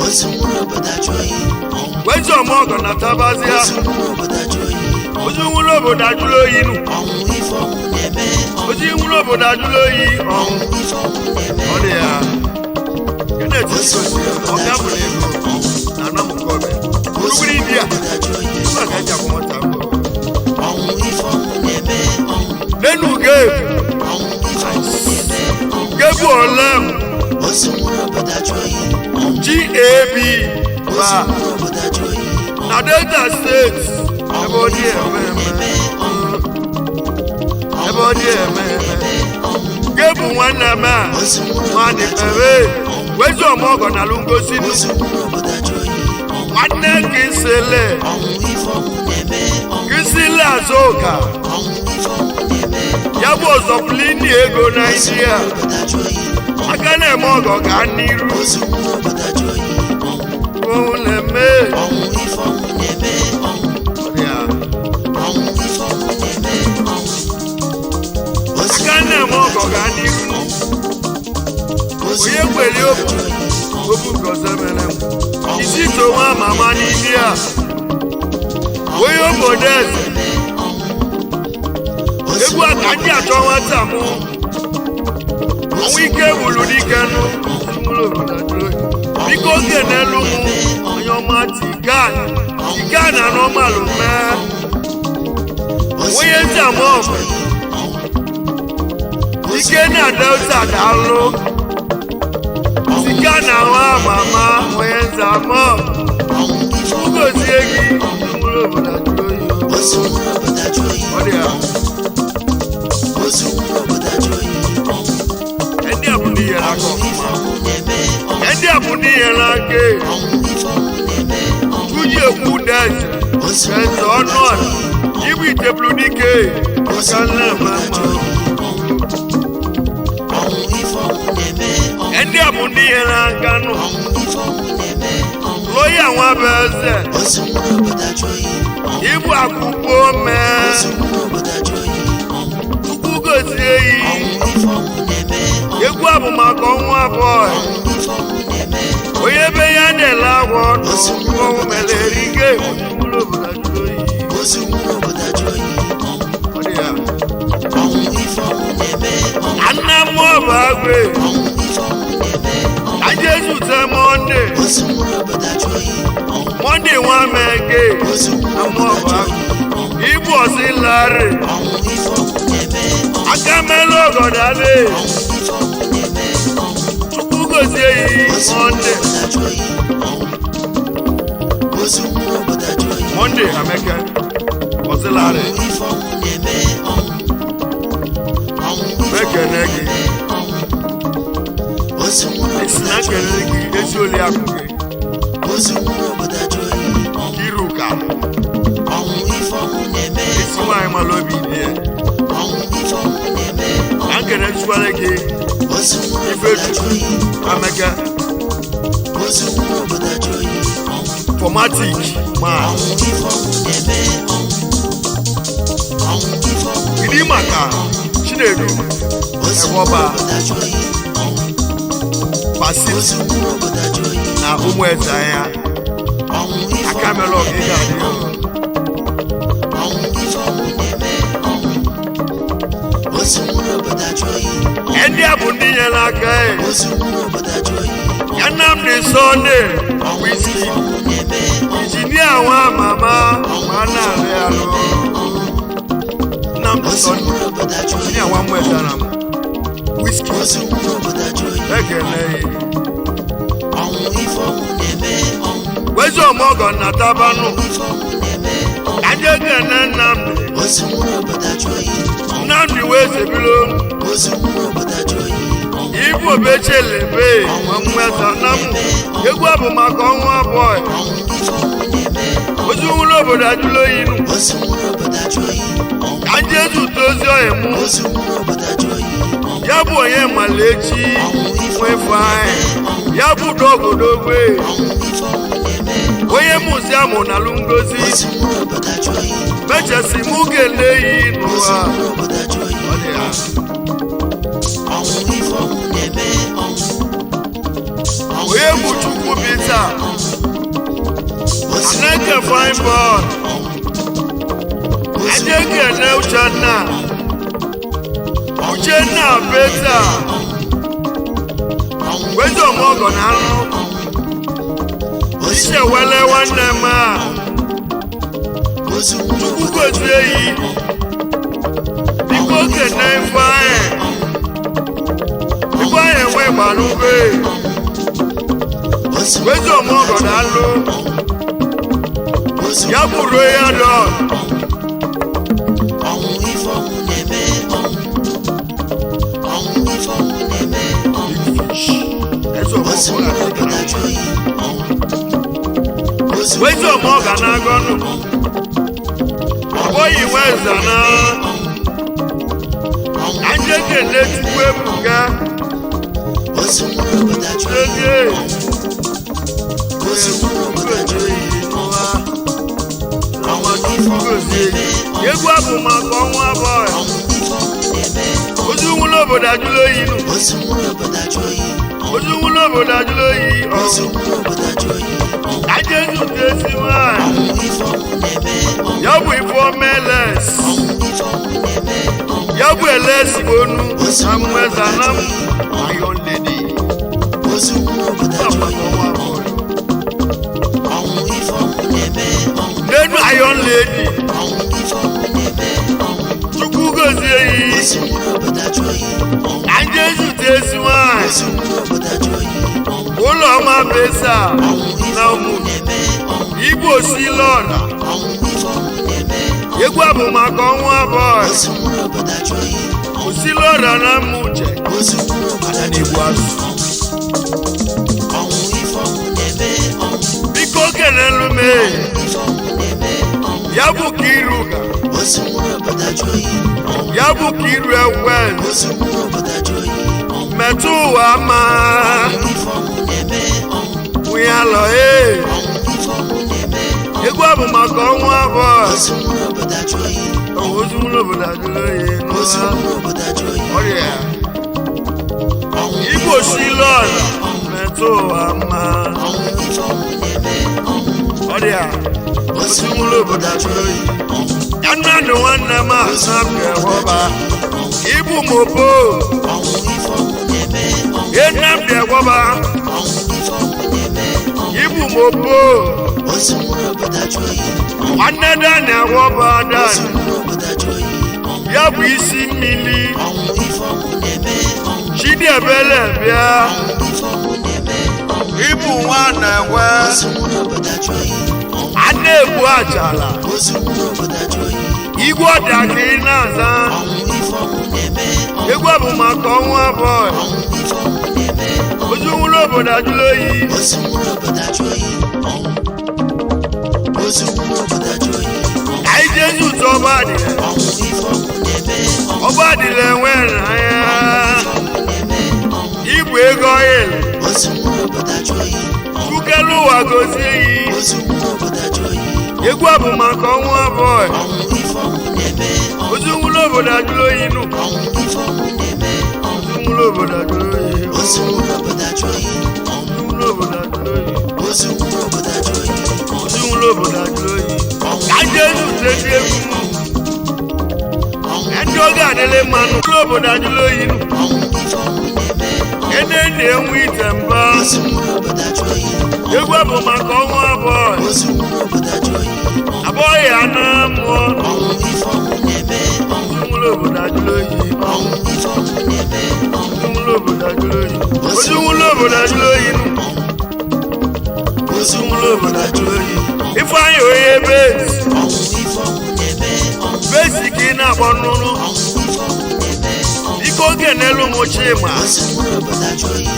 Ozu nwụrụ obodo ajụ oyi ọnwụ. Wezi ọmọgọ na tabazia. Ozu nwụrụ obodo ajụ oyi ọnwụ. Ozi nwụrụ obodo ajụrụ oyi nụ. Ọnwụ ife ọnwụ na-eme ọnwụ. Ozi nwụrụ obodo ajụrụ oyi ọnwụ. Ọnwụ ife ọnwụ na-eme Ọ dị ya. Kenneth Ozu Chigozie. nwụrụ obodo Ọbịa ajụ bụla oyi ego. ọnwụ. Na Anamukọbe. Ozu Rugiri nwụrụ India. obodo ajụ oyi Ebe a ka eji akwụ nwata mbụ. ọnwụ. Ife ọnwụ na-eme ọnwụ. Nenu Gabe. Ọnwụ ife ọnwụ na-eme ọnwụ. Gabe Olem. Ozu nwụrụ obodo ajụ oyi ọnwụ. GAB. Ozu Ba. nwụrụ obodo ajụ oyi ọnwụ. Na Delta State. Ebe ọ dị eme eme. Na-eme ọnwụ. Ebe ọ dị eme eme. Ọnwụ. Gabe nwanne m a. Ozu nwụrụ Nwanne obodo ajụ mere. oyi ọnwụ. Wezi ọmọgọ na alụngosi nụ. Ozu nwụrụ obodo ajụ oyi ọnwụ. Nwanne Kinsele. Ọnwụ ife ọnwụ na-eme ọnwụ. Kinsele Azụka. Ọnwụ ife ọnwụ na-eme ọnwụ. Ya bụ ọzọpụlini ego Ozu Naijiria. nwụrụ obodo ajụ oyi ọnwụ. Aka na-eme ọgọ gaa n'iru. Ozu nwụrụ obodo ajụ oyi ọnwụ. Òun na-eme. Ọnwụ ife ọnwụ na-eme ọnwụ. Ya. Ọnwụ ife ọnwụ na-eme ọnwụ. Ozu Aka na-eme ọgọ gaa n'iru. Ozu Onye nwụrụ kwere obodo ajụ oyi ọnwụ. okwu gọzie mere m. Isi to nwa mama n'ili a. Onye obodo eze. Egwu a ka ndị achọ nwata mụ. Ọnwụ ike wuru dike nụ. Biko oge n'elu mụ. Onye ọma tiga. Tiga na nọmalụ mee. Onye ntị ama ọgụ. Ike na Delta daalụ. Tiga na nwa mama. Onye ntị ama ọgụ. Ugozie gị. Mkpụrụ obodo ajụrụ oyi. Ozu nwụrụ obodo ajụ oyi Ọ dị ya. Ozu nwụrụ obodo ajụ oyi ọnwụ. Ndị a bụ ndị nyere aka Ọnwụ ife ọfụma. ọnwụ na-eme ọnwụ. Ndị a bụ ndị nyere aka. Ọnwụ ife ọnwụ na-eme ọnwụ. Tuji ekwu deze. Ozu Eze nwụrụ ọnụ obodo ajụ ọra. oyi Ibu itebulu dike. Ozu Aka nwụrụ nne obodo mma ajụ mma. oyi ọnwụ. Ọnwụ ife ọnwụ na-eme ọnwụ. Ndị a bụ ndị nyere aka nụ. Ọnwụ ife ọnwụ na-eme ọnwụ. Lọya nwa bụ eze. Ozu nwụrụ obodo ajụ oyi ọnwụ. Ibu akwụkwọ mee. Ozu nwụrụ obodo ajụ oyi ọnwụ. Chukwu gozie yi. Ọnwụ ife ọnwụ na-eme ọnwụ. Egwu a bụ maka ọnwa abụọ. Ọnwụ ife ọnwụ na-eme ọnwụ. Onye ebe ya na-ele agwọ Ozu nwụrụ ọnwụ obodo mere ajụ oyi erike. Mkpụrụ obodo ajụrụ oyi. Ozu nwụrụ obodo ajụ oyi ọnwụ. Ọ dị ya. Ọnwụ ife ọnwụ na-eme ọnwụ. Ka nna mmụọ bụ agwe. Ọnwụ ife ọnwụ na-eme ọnwụ. Ka Jesu te Mọnde. Ozu nwụrụ obodo ajụ oyi ọnwụ. Mọnde nwa meke. Ozu nwụrụ Mmụọ obodo bụ ajụ agwe. oyi ọnwụ. Ibu ọsị larị. Ọnwụ ife ọnwụ na-eme ọnwụ. Aka melụ ọgọdalị. Ọnwụ ife ọnwụ na-eme ọnwụ. Chukwu gozie yi Ozu nwụrụ Mọnde. obodo ajụ oyi ọnwụ. Ozu nwụrụ obodo ajụ oyi Mọnde Ameke. Ọsị larị. ọnwụ. Ife ọnwụ na-eme ọnwụ. Ọnwụ ife ọnwụ Mekene gị. na-eme ọnwụ. Ozu nwụrụ Esi obodo na ajụ nkele oyi gị ezi oli akụ gị. Ozu nwụrụ obodo ajụ oyi ọnwụ. Kiruka. Ọnwụ ife ọnwụ na-eme Esi nwaanyị mara obi dị ya. ọnwụ. Ife ọnwụ na-eme Ka ọnwụ. nkele chikwara gị Ozu nwụrụ Ife obodo ajụ oyi Ameke. Ozu nwụrụ obodo ajụ oyi ọnwụ. Formatic man. Ọnwụ ife ọnwụ na-eme ọnwụ. Ọnwụ ife ọnwụ Kedu maka Chinedu Ozu nwụrụ Egwoba obodo ajụ oyi ọnwụ. Pasi Ozu nwụrụ obodo ajụ oyi na ụmụ eze anya ọnwụ ife aka ọnwụ mere ọgụ ị na-eme ga-adị ọnwụ. Ọnwụ ife ọnwụ na-eme ọnwụ. Ozu nwụrụ obodo ajụ oyi ọnwụ. Ndị a bụ ndị nyere aka e. Ozu nwụrụ obodo ajụ oyi ọnwụ. Ya Nnamdi Sunday Ọnwụ ife Wizkid ọnwụ na-eme ọnwụ. injinia nwa mama ma na-arị arụ Nnamdi Ozu Sunday nwụrụ obodo ajụ oyi injinia nwa mmụ eze na m Wizkid Ozu nwụrụ obodo ajụ oyi ekele ya. Ọnwụ ife ọnwụ na-eme ọnwụ. Wezi ọmọgọ na tabanụ Ọnwụ ife ọnwụ na-eme ọnwụ. ka ndị ekele Nnamdi Ozu nwụrụ obodo ajụ oyi ọnwụ. Nnamdi wee zebilo Ozu nwụrụ obodo ajụ oyi ọnwụ. ibu obechelebe nwa mmụ eze na m egwu abụ maka ọnwa abụọ Ọnwụ ife ọnwụ na-eme ọnwụ. ozi nwụrụ obodo ajụla oyi nụ Ozu nwụrụ obodo ajụ oyi ọnwụ. ka ndị ezute ozi ọyị mụ Ozu nwụrụ obodo ajụ oyi ọnwụ. ya bụ onye malechi Ọnwụ ife ọnwụ nwefe anyị na-eme ọnwụ. ya bụ dọgodogwe Ọnwụ ife ọnwụ na-eme ọnwụ. onye muziamụ na alụngozi Ozu nwụrụ obodo ajụ oyi ọnwụ. mechesi mụ kele yi Ozu n'ụwa nwụrụ obodo ajụ oyi Ọ dị ya. ọnwụ. Ife ọnwụ na-eme ọnwụ. Ọnwụ Onye bụ ife ọnwụ Chukwu na-eme Peter ọnwụ. Ozu nwụrụ Aneke obodo fine ajụ boy oyi ọnwụ. Ozu nwụrụ Ajekene obodo ajụ oyi Uchenna ọnwụ. Ọnwụ Uchenna ife ọnwụ Peter na-eme ọnwụ. Ọnwụ Wezi ife ọnwụ ọmọgọ na na-eme anụ ọnwụ. Ozu Iche nwụrụ wele obodo ajụ nwanne oyi m a ọnwụ. Ozu nwụrụ Chukwu obodo ajụ gozie oyi yi ọnwụ. biko kene ifeanyị ifeanyị enwe gbalụbe Ozu Wezi nwụrụ ọmọgọ obodo na ajụ alụ oyi ọnwụ. ya bụ royal dog Ọnwụ ife ọnwụ na-eme ọnwụ. Ọnwụ ife ọnwụ na-eme ọnwụ. Eze Ozu ọmọgọ nwụrụ obodo ajụ oyi ọnwụ. Ozu Wezi nwụrụ ọmọgọ obodo ajụ na-agọ oyi nụ ọnwụ. ọbọghị nwe eze na Ọnwụ ka ndị ife ọnwụ ekele Chukwu na-eme ebuka Ozu nwụrụ obodo ajụ oyi Ozie ọnwụ. Ozu nwụrụ obodo ajụ oyi ọnwụ. Ọnwụ ife ọnwụ na-eme ọnwụ. Egwu abụ maka ọnwa abụọ Ọnwụ ife ọnwụ na-eme ọnwụ. ozu nwụrụ obodo ajụla oyi nụ Ozu nwụrụ obodo ajụ oyi ọnwụ. ozu nwụrụ obodo ajụla oyi Ozu ọnwụ nwụrụ obodo ajụ oyi ọnwụ. ka Jesu esi nwanyị Ọnwụ ife ọnwụ na-eme ọnwụ. ya bụ ife omeles Ọnwụ ife ọnwụ na-eme ọnwụ. ya bụ elesi onu Ozu na nwụrụ obodo mmeza na ajụ m oyi ọnwụ. Iron Lady Ozu nwụrụ obodo Ọ ajụ maka oyi ọnwa ọnwụ. abụọ Ọnwụ ife ọnwụ na-eme ọnwụ. n'enu Iron Lady Ọnwụ ife ọnwụ na-eme ọnwụ. Chukwu gozie yi Ozu nwụrụ obodo ajụ oyi ọnwụ. ka Jesu esi nwanyị Ozu nwụrụ obodo ajụ oyi ọnwụ. ụlọ ọma besa Ọnwụ ife na ọnwụ ụmụ na-eme ọnwụ. Igbo si lọla Ọnwụ ife ọnwụ na-eme ọnwụ. egwu abụ maka ọnwa abụọ Ozu nwụrụ obodo ajụ oyi ọnwụ. osi lọla na mma uche Ozu nwụrụ obodo ajụ na-egbu oyi azụ ọnwụ. Ọnwụ ife ọnwụ na-eme ọnwụ. biko kelelu m ee. Ife ọnwụ na-eme ọnwụ. Ya bụ ka iru ga Ozu nwụrụ obodo ajụ oyi ọnwụ. ya bụ ka iru ewel Ozu nwụrụ obodo ajụ oyi ọnwụ. metụ ụwa ma Ọnwụ ife ọnwụ na-eme ọnwụ. nwunye alọ ee Ọnwụ ife ọnwụ na-eme ọnwụ. egwu abụ maka ọnwa abụọ Ozu nwụrụ obodo ajụ oyi ọnwụ. ozu nwụrụ obodo ajụla oyi Ozu n'ụwa nwụrụ obodo ajụ oyi ọrịa ọnwụ. Igbo Ife si ọnwụ lọla na-eme ọnwụ. metụ ụwa mma Ọnwụ ife ọnwụ na-eme ọnwụ. ọrịa Ozu nwụrụ obodo ajụ oyi ọnwụ. Ya nnadụ nwanne m a Ozu na nwụrụ obodo ewọba ajụ oyi ọnwụ. ibu mopo Ọnwụ ife ọnwụ na-eme ọnwụ. ye nnamdị ewọba Ọnwụ ife ọnwụ na-eme ọnwụ. ibu mopo Ozu nwụrụ obodo ajụ oyi ọnwụ. nwanne dani ewọba Ozu dani nwụrụ obodo ajụ oyi ọnwụ. ya bụ isi mmiri Ọnwụ ife ọnwụ na-eme ọnwụ. Chidiebele bịa Ọnwụ ife ọnwụ na-eme ọnwụ. ibu nwa na-enwe Ozu nwụrụ obodo ajụ oyi ọnwụ. a na-egbu achala Ozu nwụrụ obodo ajụ oyi igwe ọda ka ị na-aza ọnwụ. Ife ọnwụ na-eme ọnwụ. egwu abụ maka ọnwa abụọ Ọnwụ ife ọnwụ na-eme ọnwụ. ozu nwụrụ obodo ajụla oyi Ozu nwụrụ obodo ajụ oyi ọnwụ. Ozu nwụrụ obodo ajụ oyi ọnwụ. ka anyị jee zụta ọba adịle Ọnwụ ife ọnwụ na-eme ọnwụ. ọba adịle enwe n'anya Ife ọnwụ na-eme ọnwụ. igwe ego ọyịl Ozu nwụrụ obodo ajụ oyi ọnwụ. kelu ụwa gozie yi. Ozu nwụrụ obodo ajụ oyi. Egwu a bụ maka ọnwụ abụọ. Ọnwụ ife ọnwụ na-eme. Ozu nwụrụ obodo ajụrụ oyi nụ. Ọnwụ ife ọnwụ na-eme. Ozu nwụrụ obodo ajụrụ oyi. Ozu nwụrụ obodo ajụ oyi. Ozu nwụrụ obodo ajụrụ oyi. Ozu nwụrụ obodo ajụ oyi. Ozu nwụrụ obodo ajụrụ oyi. Ka Jesu tezi egwu m. Ndị oge adịla mma nụ. Nwụrụ obodo ajụrụ oyi nụ. Ọnwụ ife ọnwụ na-eme. Ene na-enwe ite mba. Ozu nwụrụ obodo ajụ oyi. Egwu a bụ maka ọnwụ abụọ. Ozu nwụrụ obodo ajụ oyi. Abụọ ya na mmụọ. Ọnwụ ife ọnwụ na-eme. Ozu nwụrụ obodo ajụrụ oyi. Ọnwụ ife ọnwụ na-eme. Ozu nwụrụ obodo ajụrụ oyi. Ozu nwụrụ obodo ajụrụ oyi nụ. Ozu nwụrụ obodo ajụ oyi. Ifeanyị onye bezi. Ọnwụ ife ọnwụ na-eme. Bezi ka ị na-akpọ nnụnụ. Ọnwụ ife ọnwụ na-eme. Ike oge n'elu m Chima. Ozu nwụrụ obodo ajụ oyi.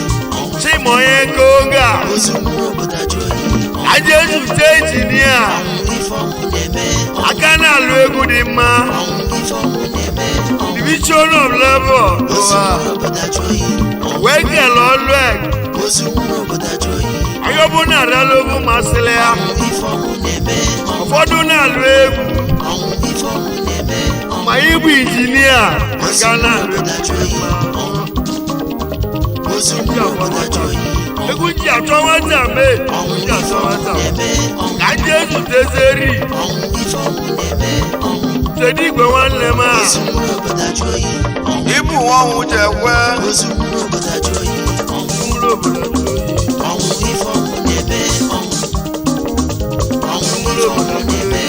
Chima onye nke oge a. Ozu nwụrụ obodo ajụ oyi. Ka Jesu tee injinia. Ọnwụ ife ọnwụ na-eme. Aka na-alụ egwu dị mma. Ọnwụ ife ọnwụ na-eme. Division of Labor. Ozu Ụwa. nwụrụ obodo ajụ oyi. Wee kele ọlụ eg. Ozu nwụrụ obodo ajụ oyi. Onye ọbụla arịala egwu masịrị ya. Ọnwụ ife ọnwụ na-eme. Ụfọdụ na-alụ egwu. Ọnwụ ife ọnwụ na-eme. Ma ịbụ injinia. Ozu Aka nwụrụ na-alụ obodo ajụ oyi. Ozu nwụrụ obodo ajụ oyi. egwu ji achọ nwata mee. Ọnwụ Ji ife achọ ọnwụ nwata. na-eme. Ka Jesu tezeri. Ọnwụ ife ọnwụ na-eme. Kedu igwe nwanne m a? Ozu nwụrụ obodo ajụ oyi. Ịbụ nwanwụ jekwe. Ozu nwụrụ obodo ajụ oyi. Nwụrụ obodo ajụ oyi. Ọnwụ ife ọnwụ na-eme. Ọnwụ ife ọnwụ na-eme.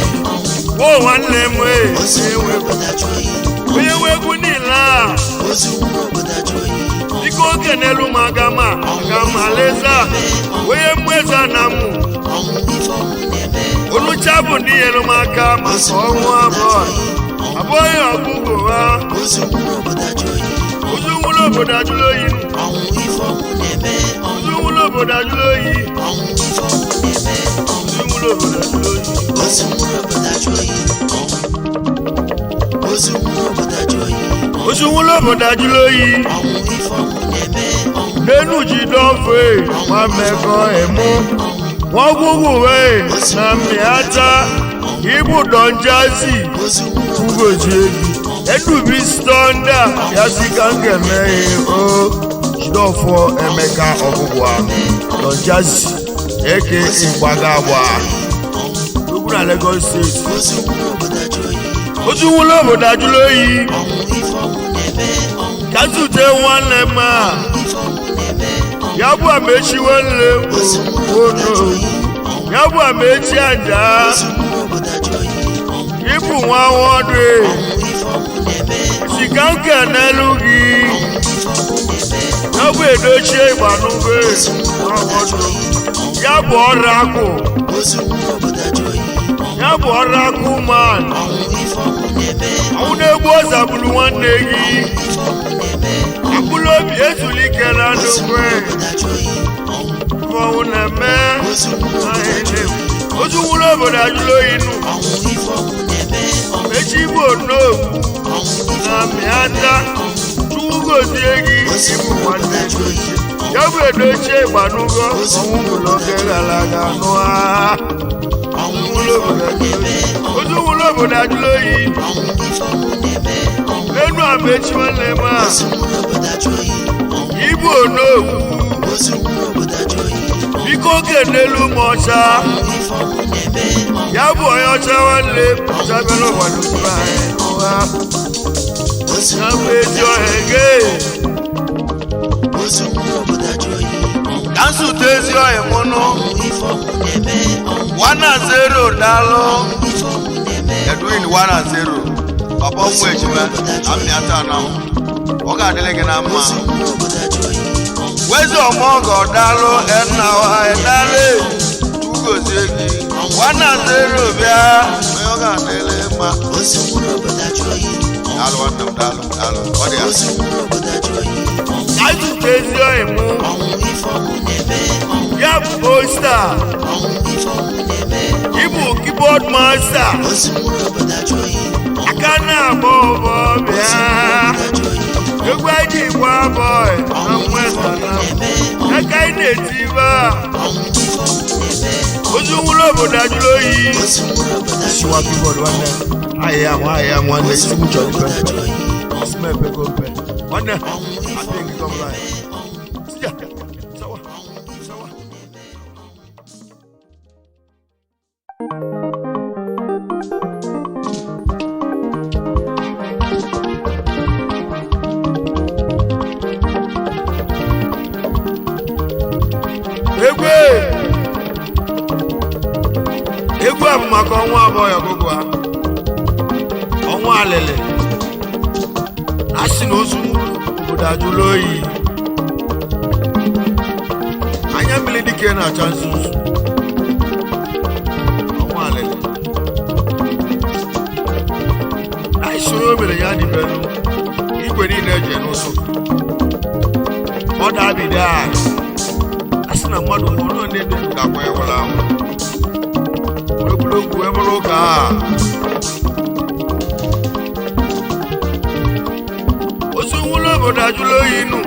Wo nwanne m ee. Ozu nwụrụ obodo ajụ oyi. Onye nwe egwu niile a. Ozu nwụrụ obodo ajụ oyi. Dịka oge n'elu m aga ma aga m alaeze a. Onye mmụeze na mụ. Ọnwụ ife ọnwụ na-eme. Olucha bụ ndị nyere m aka maka Ozu ọnwụ nwụrụ obodo abụọ. ajụ oyi. Abụọ ya ọgụgụ ha. Ozu nwụrụ obodo ajụ oyi. Ozu nwụrụ obodo ajụrụ oyi. Ọnwụ ife ọnwụ na-eme. Ozu nwụrụ obodo ajụrụ oyi. Ọnwụ ife ọnwụ na-eme. Ozu nwụrụ obodo ajụrụ oyi. Ozu nwụrụ obodo ajụ oyi. Ozu nwụrụ obodo ajụ oyi. Ozu nwụrụ obodo ajụrụ oyi. Ọnwụ ife ọnwụ na-eme. N'enu ji dọfe nwa mmekọ emu. Wọ́n gúgù wee na mmịata. Ibùdó njazi. Ozu nwụrụ obodo Ugoji egi. Edubi stonda ya si ka nkene o. Jidofọ Emeka Ọgụgwa. Donjazi aka Ịgbaga agba. Ugwu na Lagos State. Ozu nwụrụ obodo ajụ oyi. Ozu nwụrụ obodo ajụrụ oyi. Ọnwụ ife ọnwụ na-eme. Ka zute nwanne m a. Ife ọnwụ na-eme. Ya bụ Amechi nwanne m. Ozu nwụrụ obodo ajụ Ono. oyi. Ya bụ Amechi aja. Ozu nwụrụ obodo ajụ oyi. Ịbụ nwa nwadụ. Ọnwụ ife ọnwụ na-eme. Sika nke n'elu gị. Ọnwụ ife ọnwụ na-eme. Ya bụ edochie ịgbanụgwe. Ozu nwụrụ obodo ajụ oyi. Ya bụ ọrụ akụ. Ozu nwụrụ obodo ajụ oyi. Ya bụ ọrụ akụ man. Ọnwụ ife ọnwụ na-eme. Ọnwụ na-egbu ọzagburu nwanne gị. Ife ọnwụ na-eme. Mkpụrụ obi ezulike na Ozu ndokwe. nwụrụ obodo ajụ oyi. Ọnwụ na-eme. Ozu nwụrụ obodo ajụ oyi. Ozu nwụrụ obodo ajụrụ oyi nụ. Ọnwụ ife ọnwụ na-eme. Echi bụ onowu Ọnwụ ife na mịata. Chukwu gozie gị Ozu ịbụ nwụrụ obodo nwanne. ajụ oyi. Ya bụ edochie ịgbanụgo ọnwụ bụrụ oge gara aga nụa. Ọnwụ ife ọnwụ na-eme. Ozu nwụrụ obodo ajụrụ oyi. Ọnwụ ife ọnwụ na-eme. N'enu Amechi nwanne m a. Ozu nwụrụ obodo ajụ oyi. Ịbụ onowu. Ozu nwụrụ obodo ajụ oyi. Biko oge n'elu m ọcha. Ọnwụ ife ọnwụ na-eme. Ya bụ onye ọcha nwanne m. Ọcha bịara ụwa n'okpuru anyị nụa. Ozu Ya bụ nwụrụ ezi obodo ajụ ọhịa oyi. gị. Ozu nwụrụ obodo ajụ oyi. Ka nzute ezi ọhịa mụ nụ. Ọnwụ ife ọnwụ na-eme. 1-0 daalụ. Ife ọnwụ na-eme. Edwin 1-0. Papa ụmụ ejima na mmịata na m. Ọ ga-adịrị gị na mma. Ozu nwụrụ obodo ajụ oyi. Wezi ọmọgọ daalụ enawa edalụ. Tugozie gị. 1-0 bịa. Onye ọ ga-adịrị mma. Ozu nwụrụ obodo ajụ oyi. Daalụ nwanne m daalụ daalụ. Ọ dị ya. Ozu nwụrụ obodo ajụ oyi. Ka nzute ezi ọhịa mụ. Ọnwụ ife ọnwụ na-eme. Ya bụ posta. Ọnwụ ife ọnwụ na-eme. Ịbụ keyboard master. Ozu nwụrụ obodo ajụ oyi. Aka na-agba ọbọ bịa. Ozu nwụrụ obodo ajụ oyi. Egwu eji gba bọị na Ọnwụ ife mweta ọnwụ na na-eme. aka ị na-eti ibe a. Ọnwụ ife ọnwụ oyi. Ozu nwụrụ obodo ajụ Sụwa oyi. keyboard nwanne. Ahịa m, ahịa m nwanne, Ozu isi m nwụrụ chọrọ obodo ipe ajụ mpe. oyi. Isi m epego mpe. Nwanne, Ọnwụ ife I think ọnwụ come na-eme. live. Ọnwụ. Sija, sawa, Ọnwụ ife sawa. ọnwụ na-eme. Egwu egwu a bụ maka ọnwa abụọ ya ọgụgụ a ọnwa alịlị a sị na ozu obodo ajụla oyi, anya mmiri dike na-acha nzuzu. Ọnwa alịlị na isoro o mere ya dịbelu igwe niile eji n'ụsụ ọ dabido a a sị na mmadụ nwụrụ ndị dị ndụ ga-akwa ya nwụrụ anwụ ogologo wee bụrụ ụka a ozu nwụrụ obodo ajụla oyi nụ.